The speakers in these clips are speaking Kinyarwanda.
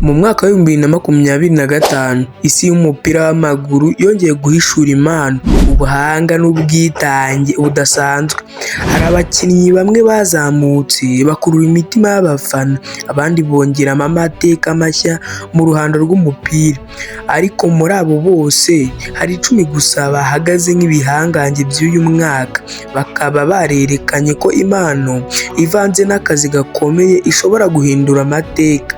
Mu mwaka wa 2025, isi y'umupira w'amaguru yongeye guhishura impano, ubuhanga n'ubwitange budasanzwe. Hari abakinnyi bamwe bazamutse bakurura imitima y'abafana, abandi bongeramo amateka mashya mu ruhando rw'umupira. Ariko muri abo bose hari 10 gusa bahagaze nk'ibihangange by'uyu mwaka, bakaba barerekanye ko impano ivanze n'akazi gakomeye ishobora guhindura amateka.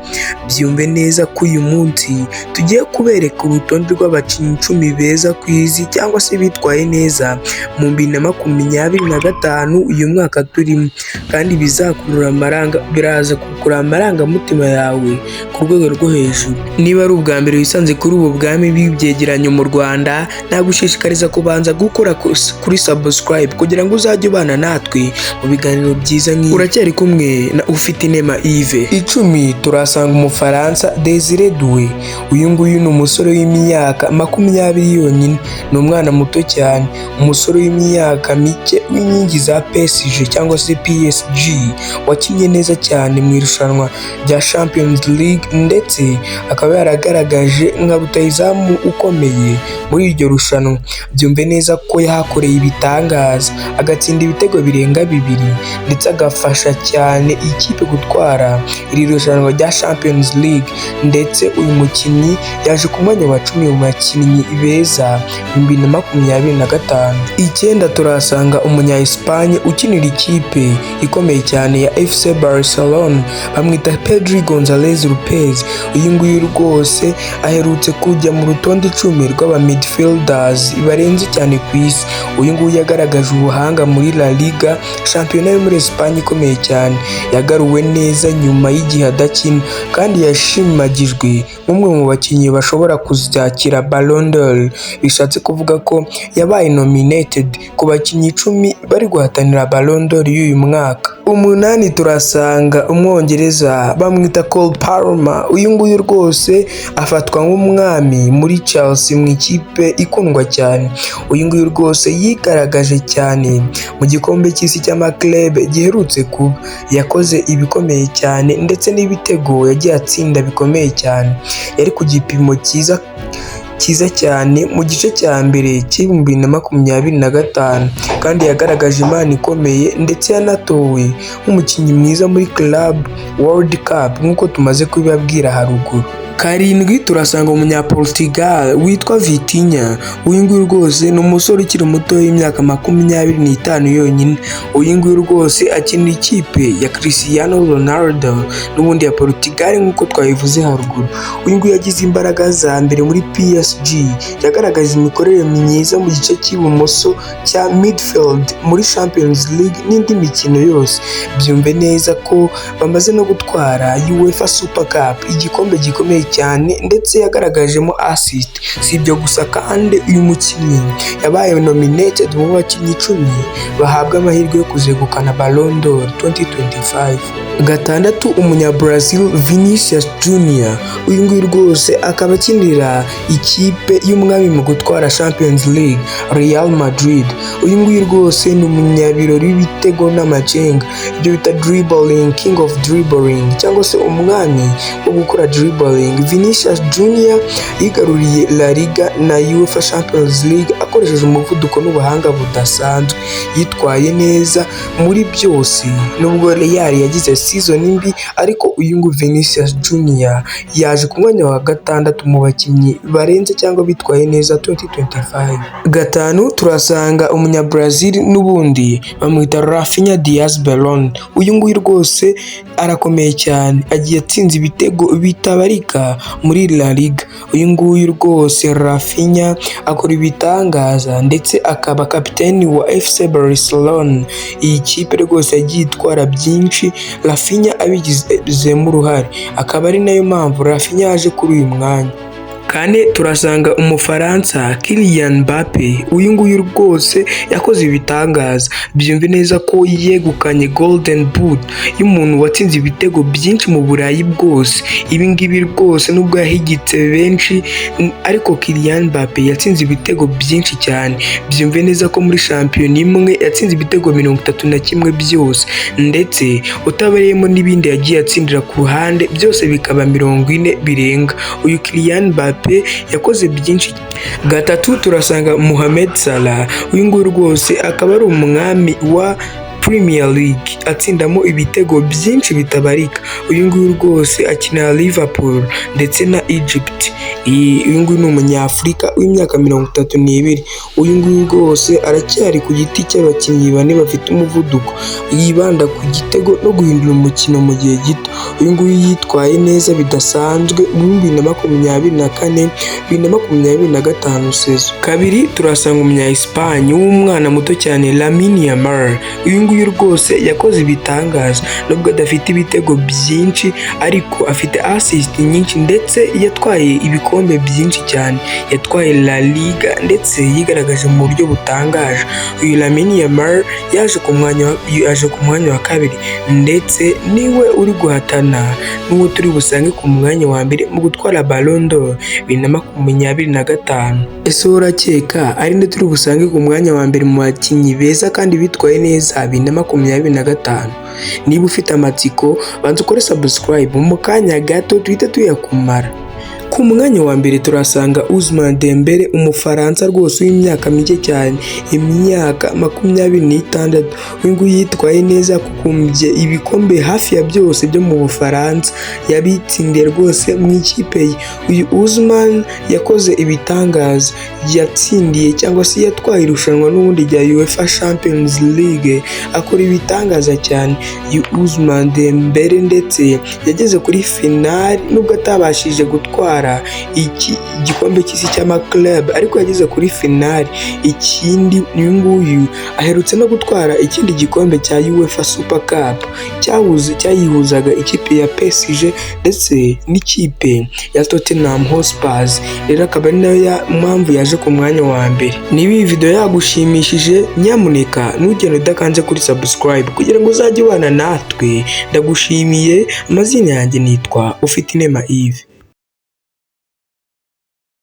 Byumve neza ko uyu munsi tugiye kubereka urutonde rw'abakinnyi 10 beza ku isi cyangwa se bitwaye neza mu 2025, uyu mwaka turimo, kandi bizakurura amaranga, biraza gukurura amarangamutima yawe ku rwego rwo hejuru. Niba ari ubwa mbere wisanze kuri ubu bwami bw'ibyegeranyo mu Rwanda, nagushishikariza kubanza gukora kuri subscribe kugira ngo uzajye ubana natwe mu biganiro byiza nk'ibi. Uracyari kumwe na ufite inema Yves. 10, turasanga Umufaransa Desire Doué. Uyu nguyu ni umusore w'imyaka 20 yonyine, ni umwana muto cyane, umusore w'imyaka mike w'inkingi za PSG cyangwa se PSG, wakinnye neza cyane mu irushanwa rya Champions League, ndetse akaba yaragaragaje nka rutahizamu ukomeye muri iryo rushanwa. Byumve neza ko yahakoreye ibitangaza, agatsinda ibitego birenga bibiri, ndetse agafasha cyane ikipe gutwara iri rushanwa rya Champions League. Ndetse uyu mukinnyi yaje ku mwanya wa 10 mu bakinnyi beza 2025. 9, turahasanga umunya Espagne ukinira ikipe ikomeye cyane ya FC Barcelona, bamwita Pedri Gonzalez Lopez. Uyu nguyu rwose aherutse kujya mu rutonde 10 rw'aba midfielders barenze cyane ku isi. Uyu nguyu yagaragaje ubuhanga muri La Liga, shampiyona yo muri Espagne ikomeye cyane. Yagaruwe neza nyuma y'igihe adakina, kandi yashimagijwe nk'umwe mu bakinnyi bashobora kuzakira Ballon d'Or, bishatse kuvuga ko yabaye nominated ku bakinnyi 10 bari guhatanira Ballon d'Or y'uyu mwaka. 8, turasanga Umwongereza bamwita Cole Palmer. Uyu nguyu rwose afatwa nk'umwami muri Chelsea, mu ikipe ikundwa cyane. Uyu nguyu rwose yigaragaje cyane mu gikombe cy'isi cy'amaklebe giherutse kuba, yakoze ibikomeye cyane, ndetse n'ibitego yagiye atsinda bikomeye cyane. Yari ku gipimo cyiza cyiza cyane mu gice cya mbere cya 2025, kandi yagaragaje impano ikomeye, ndetse yanatowe nk'umukinnyi mwiza muri Club World Cup nk'uko tumaze kubibabwira haruguru. 7, turasanga umunyaportugal witwa Vitinha. Uyu nguyu rwose ni umusore ukiri muto w'imyaka 25 yonyine. Uyu nguyu rwose akinira ikipe ya Cristiano Ronaldo n'ubundi ya Portugal nk'uko twabivuze haruguru. Uyu nguyu yagize imbaraga za mbere muri PSG, yagaragaje imikorere myiza mu gice cy'ibumoso cya midfield muri Champions League n'indi mikino yose. Byumve neza ko bamaze no gutwara UEFA Super Cup, igikombe gikomeye cyane, ndetse yagaragajemo assist. Si ibyo gusa kandi, uyu mukinnyi yabaye nominated mu bakinnyi 10 bahabwa amahirwe yo kuzegukana Ballon d'Or 2025. 6, umunya-Brazil Vinicius Junior. Uyu nguyu rwose akaba akinira ikipe y'umwami mu gutwara Champions League, Real Madrid. Uyu nguyu rwose ni umunyabirori w'ibitego n'amacenga, ibyo bita dribbling, king of dribbling cyangwa se umwami wo gukora dribbling. Vinicius Junior yigaruriye La Liga na UEFA Champions League akoresheje umuvuduko n'ubuhanga budasanzwe. Yitwaye neza muri byose. Nubwo Real yagize season mbi, ariko uyu nguyu Vinicius Junior yaje ku mwanya wa gatandatu mu bakinnyi barenze cyangwa bitwaye neza 2025. 5, turasanga umunya-Brazil n'ubundi bamwita Raphinha Diaz Bellon. Uyu nguyu rwose arakomeye cyane, agiye atsinze ibitego bitabarika muri La Liga. Uyu nguyu rwose Raphinha akora ibitangaza, ndetse akaba kapiteni wa FC Barcelona. Iyi kipe rwose yagiye itwara byinshi Raphinha abigizemo uruhare, akaba ari nayo mpamvu Raphinha yaje kuri uyu mwanya. Kane turasanga Umufaransa Kylian Mbappe. Uyu nguyu rwose yakoze ibitangaza. Byumve neza ko yegukanye Golden Boot y'umuntu watsinze ibitego byinshi mu Burayi bwose. Ibi ngibi rwose, nubwo yahigitse benshi, ariko Kylian Mbappe yatsinze ibitego byinshi cyane. Byumve neza ko muri shampiyona imwe yatsinze ibitego 31 byose, ndetse utabariyemo n'ibindi yagiye atsindira ku ruhande, byose bikaba 40 birenga. Uyu Kylian Mbappe yakoze byinshi. Gatatu turasanga Mohamed Salah. Uyu nguyu rwose akaba ari umwami wa Premier League, atsindamo ibitego byinshi bitabarika. Uyu nguyu rwose akinira Liverpool ndetse na Egypt. Uyu nguyu ni Umunyafurika w'imyaka 32. Uyu nguyu rwose aracyari ku giti cy'abakinnyi bane bafite umuvuduko, yibanda ku gitego no guhindura umukino mu gihe gito. Uyu nguyu yitwaye neza bidasanzwe muri 2024, 2025 saison. Kabiri turasanga umunya Espagne w'umwana muto cyane, Lamine Yamal. Uyu nguyu rwose yakoze ibitangaza. Nubwo adafite ibitego byinshi, ariko afite assist nyinshi, ndetse yatwaye ibikombe byinshi cyane. Yatwaye La Liga, ndetse yigaragaje mu buryo butangaje. Uyu Lamine Yamal yaje ku mwanya wa kabiri, ndetse niwe uri guhatana n'uwo turi busange ku mwanya wa mbere mu gutwara Ballon d'Or 2025. Ese wowe urakeka ari nde turi busange ku mwanya wa mbere mu bakinnyi beza kandi bitwaye neza 2025? Niba ufite amatsiko, banza ukore subscribe, mu kanya gato tuhite tuyakumara. Ku mwanya wa mbere turasanga Ousmane Dembele, Umufaransa rwose w'imyaka mike cyane, imyaka 26. Uyu nguyu yitwaye neza, kukumbye ibikombe hafi ya byose byo mu Bufaransa, yabitsindiye rwose mu ikipe ye. Uyu Ousmane yakoze ibitangaza, yatsindiye cyangwa se yatwaye irushanwa n'ubundi rya UEFA Champions League, akora ibitangaza cyane. Uyu Ousmane Dembele ndetse yageze kuri finali, nubwo atabashije gutwara iki gikombe cy'isi cy'ama club, ariko yageze kuri finali. Ikindi, uyu nguyu aherutse no gutwara ikindi gikombe cya UEFA Super Cup cyayihuzaga ikipe ya PSG ndetse n'ikipe ya Tottenham Hotspur. Rero akaba ari nayo mpamvu yaje ku mwanya wa mbere. Niba iyi video yagushimishije, nyamuneka ntugende udakanze kuri subscribe kugira ngo uzajye ubana natwe. Ndagushimiye, amazina yanjye nitwa Ufite Inema Yves.